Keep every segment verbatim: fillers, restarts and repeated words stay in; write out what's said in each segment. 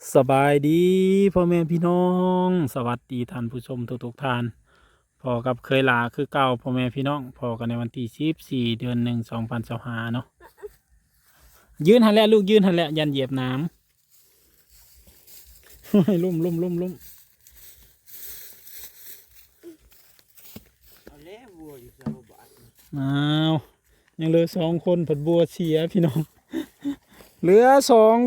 สบายดีพ่อแม่พี่น้อง สวัสดีท่านผู้ชมทุกๆท่าน พ้อกับเคยหลาคือเก่าพ่อแม่พี่น้อง พ้อกันในวันที่สิบสี่ เดือนหนึ่ง สองพันยี่สิบห้าเนาะ ยืนหั่นแหละลูก ยืนหั่นแหละ ยันเหยียบน้ำ โอ้ย ลุ่มลุ่มลุ่มลุ่ม เอาแล้วบัวอยู่ใส่บ่บาดนี่ อ้าว ยังเหลือสองคน ผัดบัวเสียพี่น้อง เหลือสอง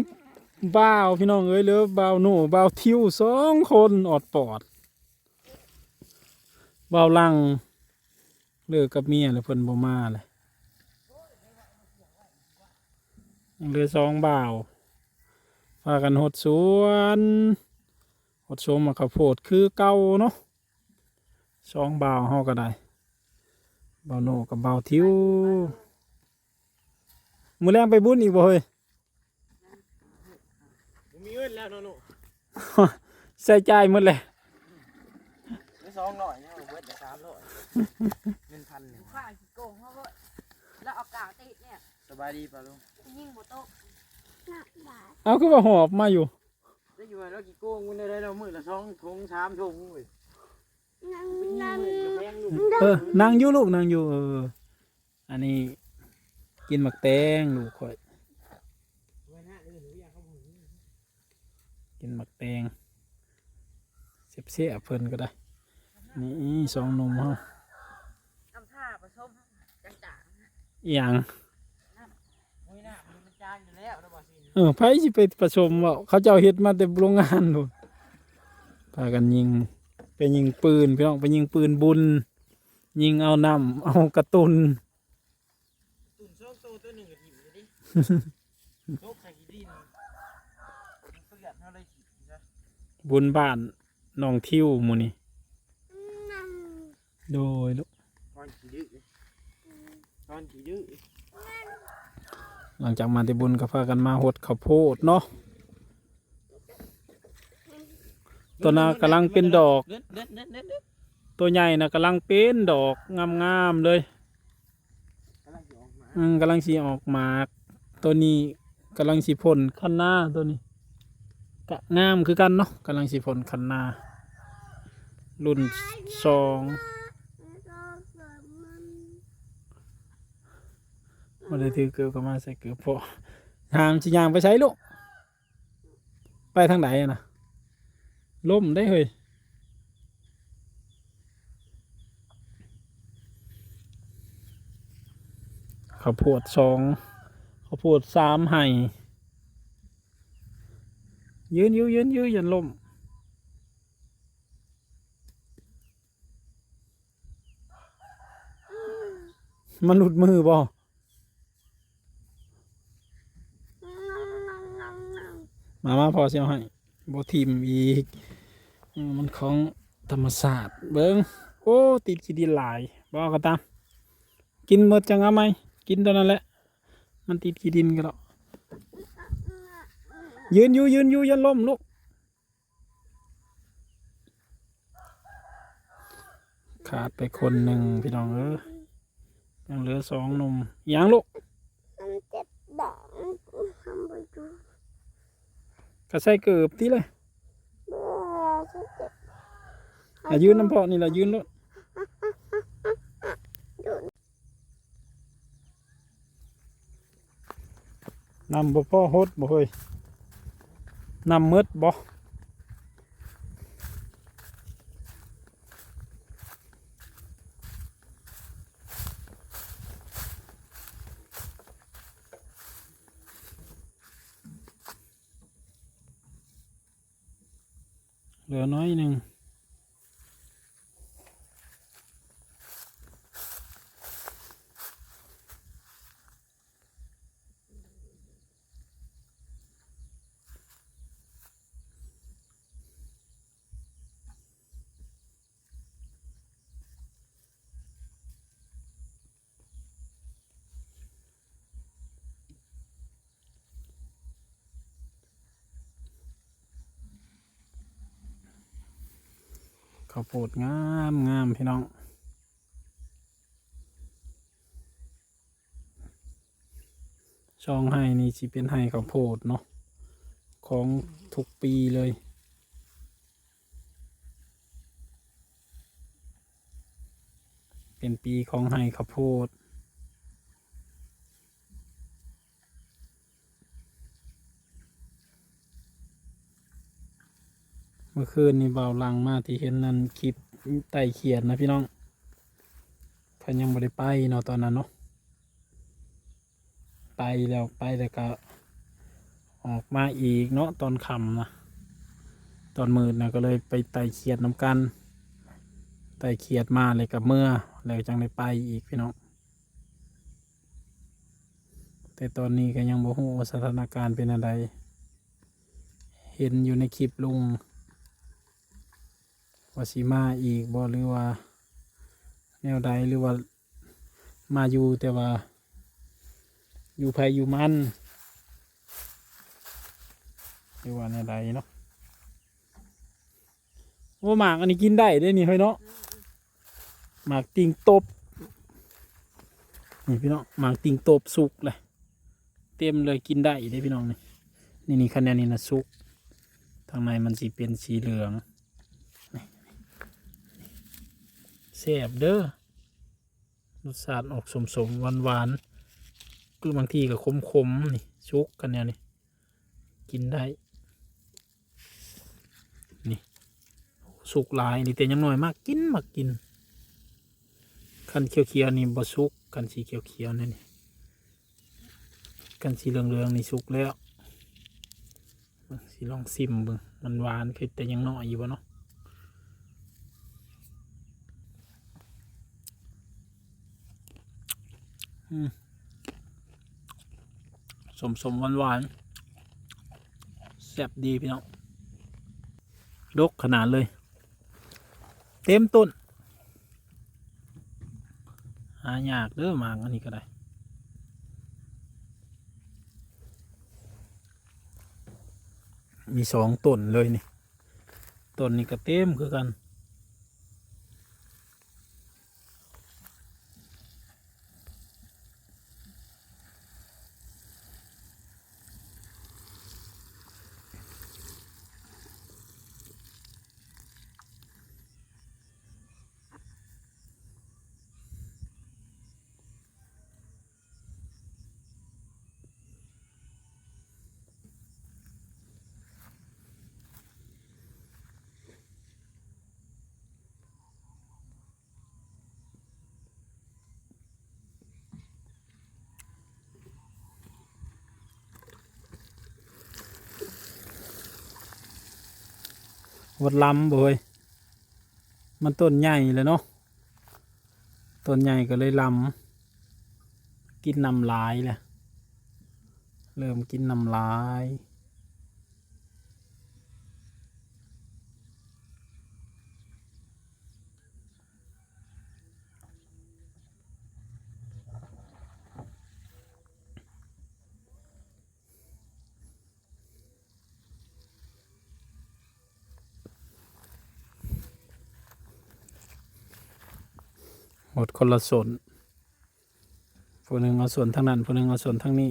บ่าวพี่น้องเอ้ย เหลือบ่าวโน่ บ่าวทิว สองคนออดปอด บ่าวหลังเลิกกับเมียแล้ว เพิ่นบ่มาเลย ยังเหลือสองบ่าว พากันหดสวน หดสวนหมากข้าวโพดคือเก่าเนาะ สองบ่าวเฮาก็ได้ บ่าวโน่กับบ่าวทิว มื้อแลงไปบุญอีกบ่เฮ้ย บ่มีเงินแล้วเนาะหนู ใช้จ่ายหมดเลย ได้สองร้อยเนี่ย เบิดได้สามร้อย เงินพันหนึ่ง ข้าขี้โกงเขาเว้ย แล้วเอากาวติดเนี่ย สบายดีป่ะลุง ยิงบ่ตก เอาคือว่าหอบมาอยู่ ได้อยู่ว่าเราขี้โกงมันได้ เรามื้อละสองถุงสามถุงเว้ย นั่ง ไปยิง นั่ง มื้อละแพงลูก เออ นั่งอยู่ลูก นั่งอยู่ เออ อันนี้กินหมากแตงลูกข่อย กินหมากแตง เสียบๆเพิ่นก็ได้ นี่สองหนุ่มเฮา น้ำท่าผสมจางๆ อีหยัง น้ำ โอ้ย น้ำมันจางอยู่แล้วนะบ่าวสิน เออ ไผสิไปผสมเว้า เขาเจ้าเฮ็ดมาแต่โรงงานพู้น พากันยิง ไปยิงปืนพี่น้อง ไปยิงปืนบุญ ยิงเอาน้ำ เอากระตุน ตุ่นสองโต ตัวหนึ่งก็ถิ่มอยู่ดิ ตกใส่ขี้ดิน มันเปื้อน เฮาเลยถิ่มซะ บุญบ้านน้องทิวมื้อนี้ โดยลูก ตอนขี้ดื้อ ตอนขี้ดื้อ หลังจากมาแต่บุญก็พากันมาหดข้าวโพดเนาะ ตัวน่ะกำลังเป็นดอก เด็ด เด็ด เด็ด เด็ด เด็ด ตัวใหญ่น่ะกำลังเป็นดอกงามๆเลย กำลังสิออกหมาก อืม กำลังสิออกหมาก ตัวนี้กำลังสิพ่นคันนา ตัวนี้ ก็งามคือกันเนาะ กำลังสิพ่นคันนา รุ่นสอง บ่ได้ถือเกิบก็มาใส่เกิบพอ หามสิย่างไปไสลูก ไปทางใดอะนะ ล้มได้เฮ้ย ข้าวโพดสอง ข้าวโพดสามไฮ่ ยืนอยู่ ยืนอยู่ อย่าล้ม มันหลุดมือบ่ มา มา พ่อสิเอาให้ บ่ถิ่มอีก อืม มันของธรรมชาติ เบิ่ง โอ้ ติดขี้ดินหลาย บ่เอาก็ตาม กินหมดจังเอาใหม่ กินตัวนั้นแหละ มันติดขี้ดินก็ดอก ยืนอยู่ ยืนอยู่ อย่าล้มลูก ขาดไปคนหนึ่งพี่น้องเอ้ย ยังเหลือสองหนุ่ม อีหยังลูก มันเจ็บดอก มันทำไปดู ก็ใส่เกิบติเลย บ่ ฉันเจ็บ อ่ะ ยืนนำพ่อนี่ล่ะ ยืนโลด น้ำบ่พอหดบ่เฮ้ย น้ำหมดบ่ เหลือน้อยหนึ่ง ข้าวโพดงามงามพี่น้อง สองไฮ่นี่สิเป็นไฮ่ข้าวโพดเนาะ ของ ทุกปีเลย เป็นปีของไฮ่ข้าวโพด เมื่อคืนนี้บ่าวหลังมาที่เห็นนั่นคลิปไต่เขียดนะพี่น้อง เพิ่นยังบ่ได้ไปเนาะตอนนั้นเนาะ ไปแล้ว ไปแล้วก็ออกมาอีกเนาะ ตอนค่ำนะ ตอนมืดนะ ก็เลยไปไต่เขียดนำกัน ไต่เขียดมาแล้วก็เมือ แล้วจั่งได้ไปอีกพี่น้อง แต่ตอนนี้ก็ยังบ่ฮู้ว่าสถานการณ์เป็นจั่งใด เห็นอยู่ในคลิปลุง ว่าสิมาอีกบ่ หรือว่าแนวใด หรือว่ามาอยู่แต่ว่าอยู่ไผอยู่มัน หรือว่าแนวใดเนาะ โอ้ หมากอันนี้กินได้เด้นี่เฮ้ยเนาะ หมากติ่งตบ นี่พี่น้อง หมากติ่งตบสุกเลย เต็มเลย กินได้เด้พี่น้องนี่ นี่ นี่ คะแนนนี่นะสุก ทางในมันสิเป็นสีเหลือง นี่ แซ่บเด้อ รสชาติออกสมๆ หวานๆ คือบางทีก็ขมๆ นี่ สุก คะแนนนี่ กินได้ นี่ สุกหลาย นี่แต่ยังน้อย มักกิน มักกิน คันเขียวๆ นี่บ่สุก คันสีเขียวๆ นี่ นี่ คันสีเหลืองๆ นี่สุกแล้ว สิลองซิมเบิ่ง มันหวานคือแต่ยังน้อยอยู่บ่เนาะ อืม สมๆ หวานๆ แซ่บดีพี่น้อง ดกขนาดเลย เต็มต้น หายากเด้อหมากอันนี้ก็ได้ มีสองต้นเลยนี่ ต้นนี้ก็เต็มคือกัน หมดลำบ่เฮ้ย มันต้นใหญ่เลยเนาะ ต้นใหญ่ก็เลยลำ กินน้ำหลายแหละ เริ่มกินน้ำหลาย หมดคนละส่วน ผู้หนึ่งเอาส่วนทางนั้น ผู้หนึ่งเอาส่วนทางนี้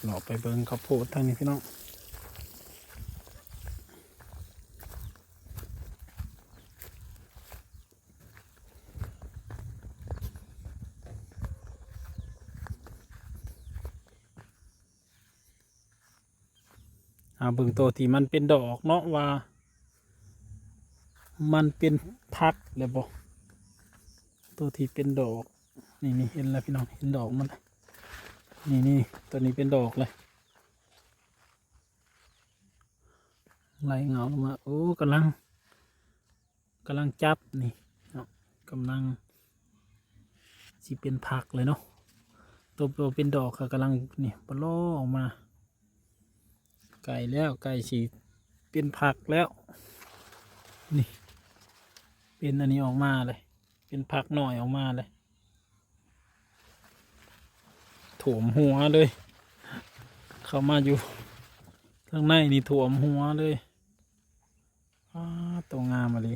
เลาะไปเบิ่งข้าวโพดทางนี้พี่น้อง เอาเบิ่งตัวที่มันเป็นดอกเนาะว่า มันเป็นผักแล้วบ่ ตัวที่เป็นดอก นี่ นี่ เห็นแล้วพี่น้อง เห็นดอกมันแล้ว นี่ นี่ ตัวนี้เป็นดอกเลย ไหลเงาลงมา โอ้ กำลัง กำลังจับนี่เนาะ กำลังสิเป็นผักเลยเนาะ ตัวเป็นดอกก็กำลังนี่ปะลอออกมา ใกล้แล้ว ใกล้สิเป็นผักแล้ว นี่ เป็นอันนี้ออกมาเลย เป็นผักหน่อยออกมาเลย ท่วมหัวเลย เข้ามาอยู่ข้างในนี่ท่วมหัวเลย อ้า ตัวงามอะลี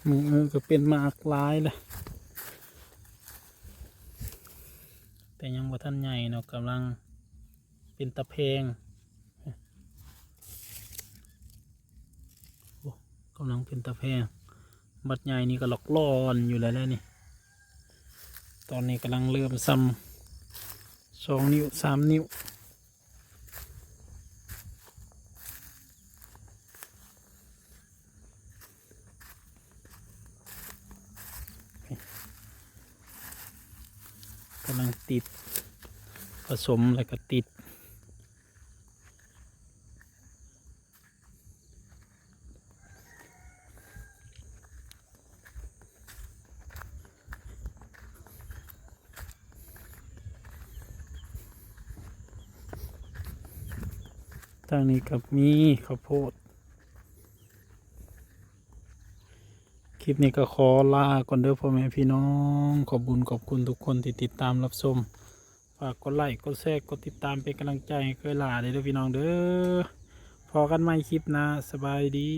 มือก็เป็นหมากหลายเลย แต่ยังบ่ทันใหญ่เนาะ กำลังเป็นตะแพง โอ้ กำลังเป็นตะแพง บัดใหญ่นี่ก็หลอกล่อนอยู่แล้วแหละนี่ ตอนนี้กำลังเริ่มซ้ำ สอง นิ้ว สาม นิ้ว กำลังติด ผสมแล้วก็ติด ทางนี้ก็มีข้าวโพด คลิปนี้ก็ขอลาก่อนเด้อพ่อแม่พี่น้อง ขอบบุญขอบคุณทุกคนที่ติดตามรับชม ฝากกดไลค์ กดแชร์ กดติดตามเป็นกำลังใจให้เคยหลาเด้อพี่น้องเด้อ พอกันใหม่คลิปหน้า สบายดี